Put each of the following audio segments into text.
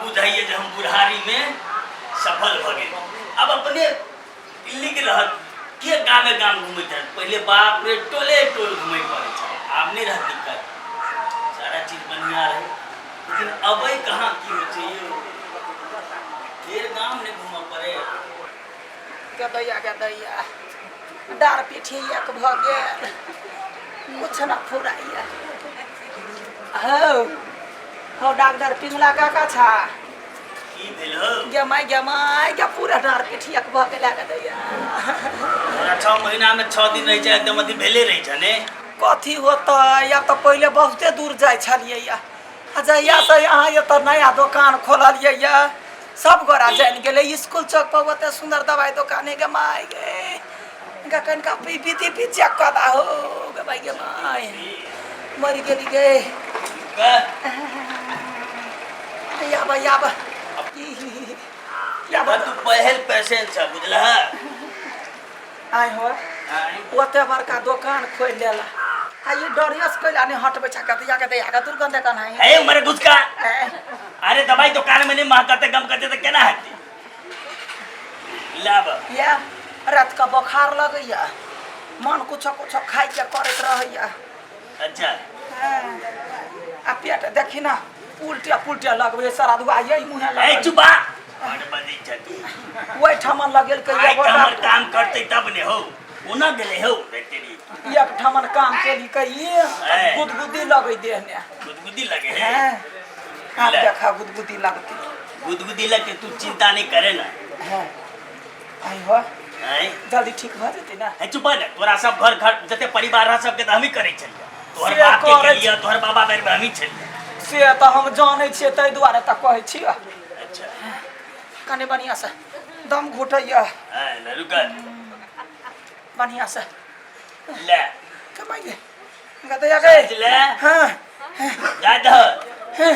आब बुझाइए जे हम बुढ़ारीमे सफल भऽ गेल। आब अपने लीक रहत के गामे गाम घुमैत रहत। पहिले बाप रे टोले टोल घुमै पड़ै छलै, आब नहि रहत दिक्कत, सारा चीज बढ़िआँ रहै। लेकिन अबै कहाँ की होइ छै यौ, फेर गाम नहि घूमऽ पड़े। गदैया गदैया डार पीठी एक भऽ गेल, कुछ न फुराइया। हौ हौ डॉक्टर पिंगला काका छा? की भेल हौ? गे माय गे माय गे, पूरा डार पीठी एक भऽ गेल गदैया। तोरा 6 महीना में 6 दिन रहै छै, एकदम अथी भेले रहै छै ने। कथी होतै आब तऽ, पहिले बहुते दूर जाइ छलियै या, आ जहिया से यहाँ एतऽ नया दोकान खोललियै या, सब गोरा जानि गेलै स्कूल चौक पर ओते सुन्दर दवाइ दोकान है। गे माय गे गे, कनिका पी तीपी चेक कऽ दा हो। गे माय गे माय, मरि गेली गे। आब आब आब तू पहिल पेशेंट छ, बुझलह? आइ हो, ओते बड़का दोकान खोलि लेला आ ई डरियस कैला नहि हटबै छ? कतिया के दैया के दुर्गंध कन है। हे मरे गुचका, अरे दवाई दुकान में नहीं महकते गमकते तो केना हेतै? लाब या रात का बोखार लगैया, मन कुछो कुछो खाइ के करैत रहैया। अच्छा। आ पेट देखी ना, उल्टे पुल्टे लगबै सारा दुआ यही मुँहे ए लगै। चुपा, बड़ बजै छ तू। ओहिठाम लगेलकै आइ एगो तऽ हमर डॉक्टर। काम करतै तब ने हौ, ओना गेलै हौ रे तेरी। एक ठमन काम केली कई गुदगुदी लगै देह ने। गुदगुदी लगे है? हैं, आब ले। देखा, गुदगुदी लगतै। गुदगुदी लगे, तू चिंता नहीं करे ना। हैं, आई हो। आँय? जल्दी ठीक भऽ जेतै ना? हे चुप ने, तोरा सब घर घर जते परिवार रह सबके तऽ हमही करै छलियै। तोहर से बाप के करै। केलियै, तोहर बाबा बेर में हमही छलियै। से तऽ हम जानै छियै, ताहि दुआरे तऽ कहै छियै। अच्छा। कनि बढ़िआँसँ दम घुटैया। हाँ ले रुक। बढ़िआँसँ ले। कमाइ गे गदैया गे। ले। हाँ। जा दह। हाँ,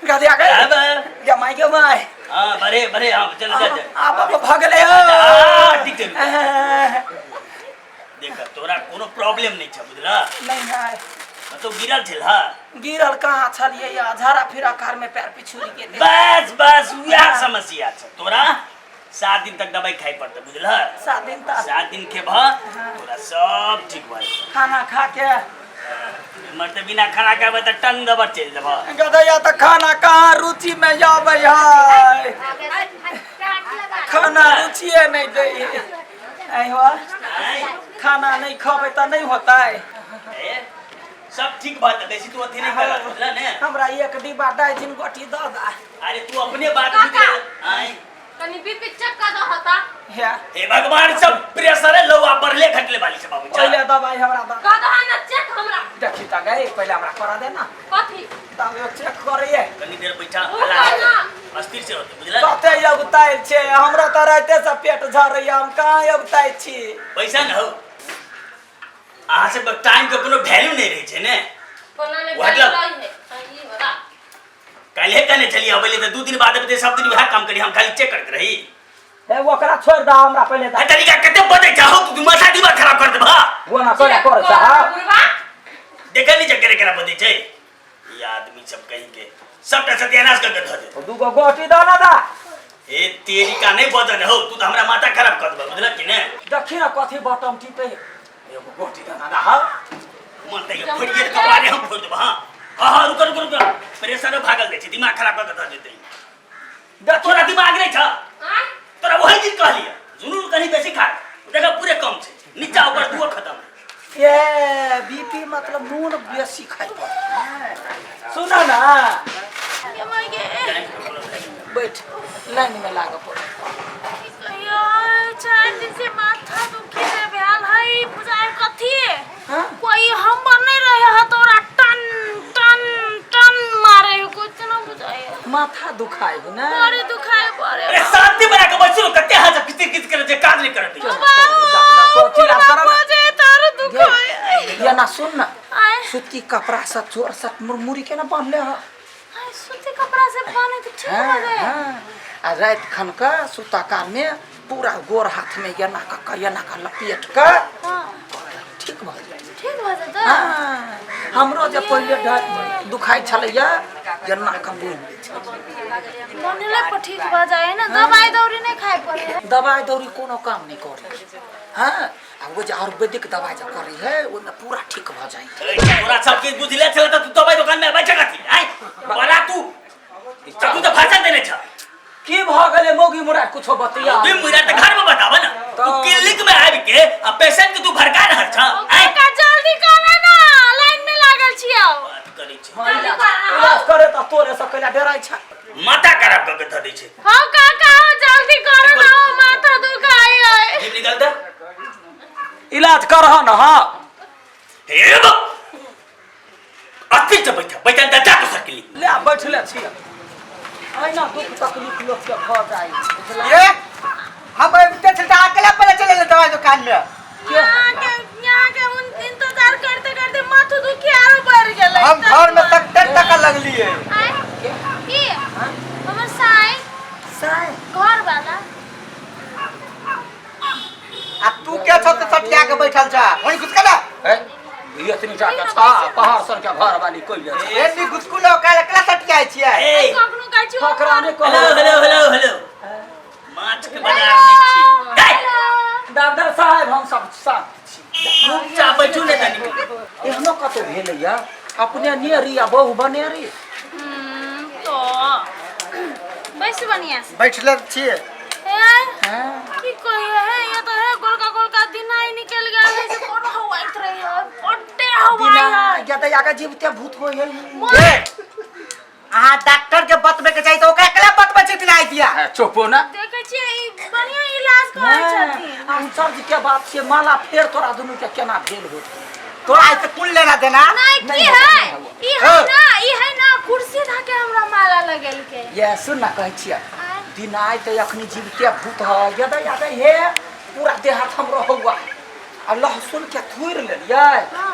गदैया गे। आब। गे माय गे माय। हाँ बड़े बड़े, हाँ चल जा जा। आब आब भऽ गेलै हो। आ, ठीक छै, रुक। देख, तोरा कोनो प्रॉब्लम नहीं छ, बुझला? नहीं नहीं। तो गिरल छल? हाँ। गिरल कहाँ छलियै या, झाड़ा फिरा कार में पैर पिछुड़ी गेलै। बस बस, वएह समस्या छ तोरा। 7 दिन तक दवाई खाइ पड़तै, बुझलह? 7 दिन तक। 7 दिन खेबह, तोरा सब ठीक भऽ जेतौ। खाना खा के? मरते बिना खाना खेबै तऽ टंग दबर चलि जेबह। गदैया, तऽ खाना कहाँ रुचि में आबै है, खाना रुचिए नहीं दै है। हो, खाना नहीं खबै तऽ नहीं होतै? ए, सब ठीक भऽ जेतै, बेसी तू अथी नहि कर, बुझलह ने? हमरा एक डिब्बा डाइजिन गोटी दऽ दा। अरे तू अपने बात काका। बुझ आँय। कनि बीपी चेक कर दो हता। हे। हे भगवान, सब प्रेशर है लौआ बढ़ले घटले वाली छै बाबू। चल। पहिले दवाई हमरा दऽ। कर दो ना चेक हमरा। देखी तऽ गई, पहिले हमरा करा दे ना। कथी? तब चेक करिए। कनी देर बैठा। ओ कहना। अस्थिर से होते, बुझल? कते अगुतायल छै, हमरा तऽ राइते से पेट झरैया, हम कहाँ अगुताइ छी? पैसा न हो, अहाँ सब टाइम के कोनो वैल्यू नहीं रहै छै ने। कोना ने वएह वैल्यू रही है ई वाला। काल्हे कहने छलियै अबै तऽ 2 दिन बाद अबै, सब दिन वएह काम करी, हम खाली चेक करैत रही। हे, ओकरा छोड़ि दऽ, हमरा पहिले हे तरीका कते बजै छै हौ, तू माथा दिमाग खराब कर देबह। वो ना करे करे चेक छै। कर बुढ़वा। देखै नहीं छै केना केना बजै छै ई आदमी सब, कहीं के सबटा सत्यानाश कर के धऽ देत। दूगो गोटी दऽ ना दा। ए तेरी का नहीं बजन हौ, तू तऽ हमरा माथा खराब कर देबह, बुझलक कि ने? देखी ना कथी बटम टिपे, एगो गोटी दऽ ना दा। हँ। मन तऽ फोड़ि गेल कपारे, हम फोड़ि देबह। हाँ हाँ हाँ, रुक रुक रुक, प्रेशर भागल दै छै, दिमाग खराब कर के धऽ देतै। देख, तोरा दिमाग नहीं छ? आँय? तोरा वही दिन कहलियै जुनून कहीं बेसी खा, देख पूरे कम छै, नीचा ऊपर दुओ खत्म है। ये बीपी मतलब नून बेसी खाइ पर। सुन ना। ये माय गे। बैठ, लाइन में लागऽ पड़त। की कहियो, 4 दिन से माथा दुखी से भेल है, बुझाय कथी। हाँ? कोई हमर नहीं रहे है तोरा टन टन टन मारे है, कुछ ना बुझाय। माथा दुखाय हो ना? बड़े दुखाय, बड़े। अरे शांति बना के बैसू, कते हाथ किच किच करे जे काज नहीं करत। चिल्ला कर ना। मुझे तार दुखाय। ये ना, सुन ना। आय। सूती कपड़ा से जोर से मुरमुरी के ना बांधले ह। आय, सूती कपड़ा से बांधे तो ठीक हाँ, हो जाए। हाँ। आ रात खन का सुता काल में पूरा गोर हाथ में ये ना का ये ना का लपेट के हाँ ठीक भऽ जाइ। ठीक हो जाता। हाँ, हमरो जे पहिले दुखाइ छलैया जेना के बोल दै छलै। बनले पर ठीक भऽ जाइ है ना, दवाई दौरी नहीं खाए पड़े है। दवाई दौरी कोनो काम नहीं करे। हाँ, आ वो जे आयुर्वेदिक दवाई जे करे है ओहिमे पूरा ठीक भऽ जाइ है। तोरा सब किछु बुझले छल तऽ तू दवाई दुकान में आबै छह कथी आय बड़ा तू तू तऽ भाषण देने छह। की भऽ गेलै मौगी मुरा कुछो बतिया? तू मुरा तऽ घर में बताब ना, तू क्लिनिक में आबि के आ पेशेंट के तू भड़का रहल छह। आय काका जल्दी कर ना, लाइन में लागल छियौ। बात करै छै। हाँ, इलाज करे तऽ तोरे से कैला डराइ छै? माथा खराब कऽ के धऽ दै छै। हाँ काका हो जल्दी करो ना, हो माथा दुखाई है। जीभ निकाल दे। इलाज करह न। हाँ हे बा अस्थिर से बैठा बैठा जा जा दोसर क्लिनिक। ले बैठले छियै, एहिना दुख तकलीफ लोकके भऽ जाइ छै। ये हम अबिते छल तऽ अकेला पहिले चलि एलै दवाई दुकान में। यहाँ के उन इंतजार करते करते माथा दुखी आरो बढ़ गेलै। हम घर में 70 टका लगलिए। आय, की हमर साई साई घर वाला। आ तू के छौ तऽ सटिया के बैठल छ? वही घुसका ना। ए, ई एतनी टा के छा पहाड़ सन के घर वाली कइले छै। ए नी घुसकू लो काल अकेला सटियाइ छियै। ए कखनो कहै छी फकरा नहि हेलो कहू। हेलो हेलो हेलो, माछ के बाजार नहि छी। ए, डॉक्टर साहेब, हम सब शांत छी। चुपचाप बैठू ने तनी। एहनो कतौ भेलैया अपने नेरी आ बहु बनेरी? तो बैस बढ़िया से। बैठले छियै। ए की कहिए है, ये तो है गोलका गोलका दिना ही निकल गया है से बड़ हवाइत रही है, बड्डे हवाई दिना है। या तऽ आगे जीवते भूत होइ है। ए अहाँ डॉक्टर के बतबे के चाही तऽ ओकरा अकेला बतबै छै दिनाइ दिया। चुपो ना। देखै छियै ई बढ़िया इलाज करै छथिन। आश्चर्य के बात छै, माला फेर तोरा दुनू के केना भेल होत? तोरा एहिसँ कोन लेना देना? नहीं की नहीं है होगा, नहीं होगा। ई है ना, ई है ना कुर्सी धके हमरा माला लगेलके। ये सुन ना, कहै छियै दिनाइ तऽ अखनी जीवते भूत है यदि याद हे पूरा देह हाथ हमरो हौआ आ लहसुन के थोड़ि लेलियै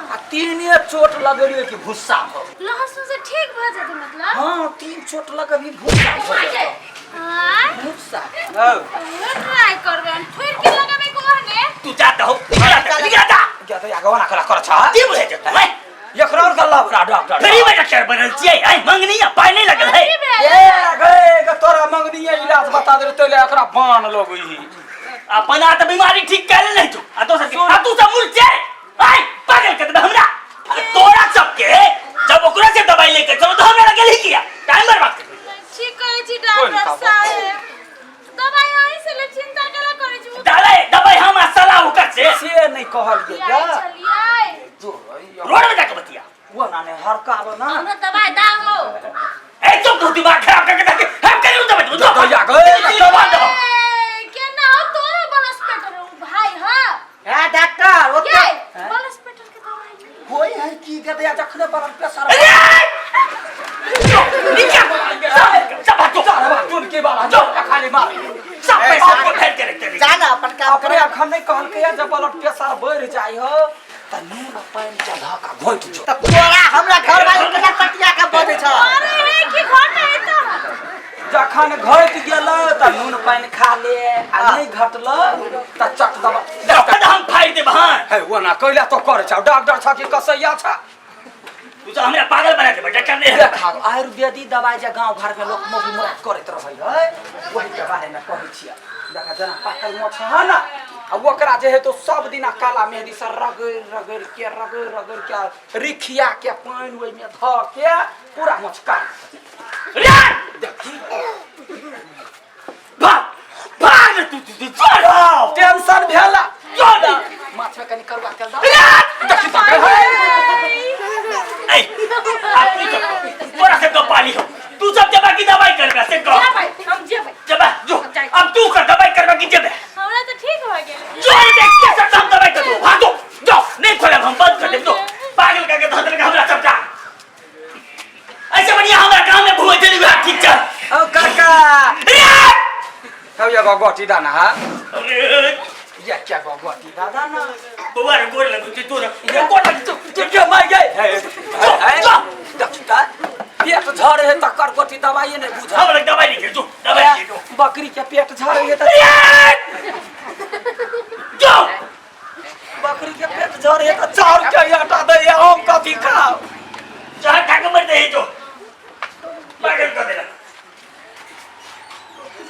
आ तीने चोट लगेलियै कि भुस्सा भऽ गेल। लहसुन से ठीक भऽ जेतै मतलब? हाँ, तीन चोट लगबी भुस्सा भऽ जेतौ। आँय? भुस्सा। ट्राई करबै हम, थोड़ि के लगेबै कोहने। तू जा दहो, निकल जा, निकल जा। या तऽ आगे ओना कला कर छ। की बुझै छै तू? एकरा और गल्ला बड़ा डॉक्टर फ्री में डॉक्टर बनल छियै। आय मंगनी आ पाइ नहीं लगल है। की भेल? ए गे गे, तोरा मंगनी इलाज बता दे तैले एकरा बान लगई। अपना तऽ बीमारी ठीक कैले नहीं तू आ दोसर के आ तू सब मूर्ख छै। आय पागल कर देबे हमरा। आ तोरा सबके जब ओकरा से दवाई लेके चलो तो हमरा लगल ही किया टाइम बर्बाद कर। ठीक कहै छी डॉक्टर साहेब, दवाई अहीं से ले, चिंता केला करै छी? दवाई दवाई हम आ सलाह ओकर से से नहीं कहलियै। आइ या छलियै जो रोड में जाके बतिया। वो ना ने हरकाबो ना। हमरा दवाई दाहो। ए चुप, तू दिमाग खराब करके देख हम करू दवाई दो। दया गए। दवा दो। ए, केना हो तोरा बलस पेटर उ भाई? हां ए डॉक्टर ओते के बलस पेटर के दवाई होय है की गदया जखने ब्लड प्रेशर अरे निकल, सब सब भागो। चल चुन के बाला जो खाली मार सब पैसा को फेल के रखते रही। जा ना अपन काम अपने करे। अखन नहीं कहलकै जब ब्लड प्रेशर बढ़ जाइ हो त नून आ पानि के धऽ के घोटि जो। तऽ तोरा हमरा घर वाली केना सटिया के बजै छ? अरे हे की घटे है तऽ? जखन घटि गेल त नून पानि खा ले आ नहीं घटल त चट दबा। तखन हम फाड़ि देब। हाँ हे ओना कैला तो करे छ डॉक्टर छ कि कसैया छ? तू तो हमरा पागल बना देबे डॉक्टर नहीं। देखा, आयुर्वेदिक दवाई जे गांव घर में लोग मौगी मुराद करैत रहै है वही के बारे में कहै छियै। देखा, जेना पाकल मोछ है ना आ ओकरा जे है तो सब दिना काला मेहंदी से रगड़ रगड़ के रगड़ रगड़ के रिखिया के पानि ओहिमे धऽ के पूरा मोछ काट। रे देखी, भाग भाग रे तू तू तू चल। टेंशन भेला। चल। माछ में कनि करुआ तेल दऽ रे देखी तऽ है। ए आ तू सब तोरा से गप्पा हो, तू सब जबा की दवाई करबे से कह। जेबै हम, जेबै। जबा जो, अब तू कर दवाई करबे की जेबे? हमरा तऽ ठीक भऽ गेल। जो देख के सब हम दवाई कर दो, भागो जो, नहीं खोलब हम, बंद कर देब। जो पागल करके धऽ देलक हमरा सबटा। ऐसे बढ़िया हमरा गाँव में घूमे चली बा ठीक चल। ओ काका। रे हौ एगो गोटी दाना हा। अरे ये क्या गो गोटी दादा ना। बौआ रे, गोर लगै छी तोरा, रे गोर लगै छी। के मार गए है। जो। देखी त पेट झरे है तकर गोटी दवाई नहीं बुझल। हमरा दवाई नहीं जो, दवाई नहीं जो। बकरी के पेट झरे है त रे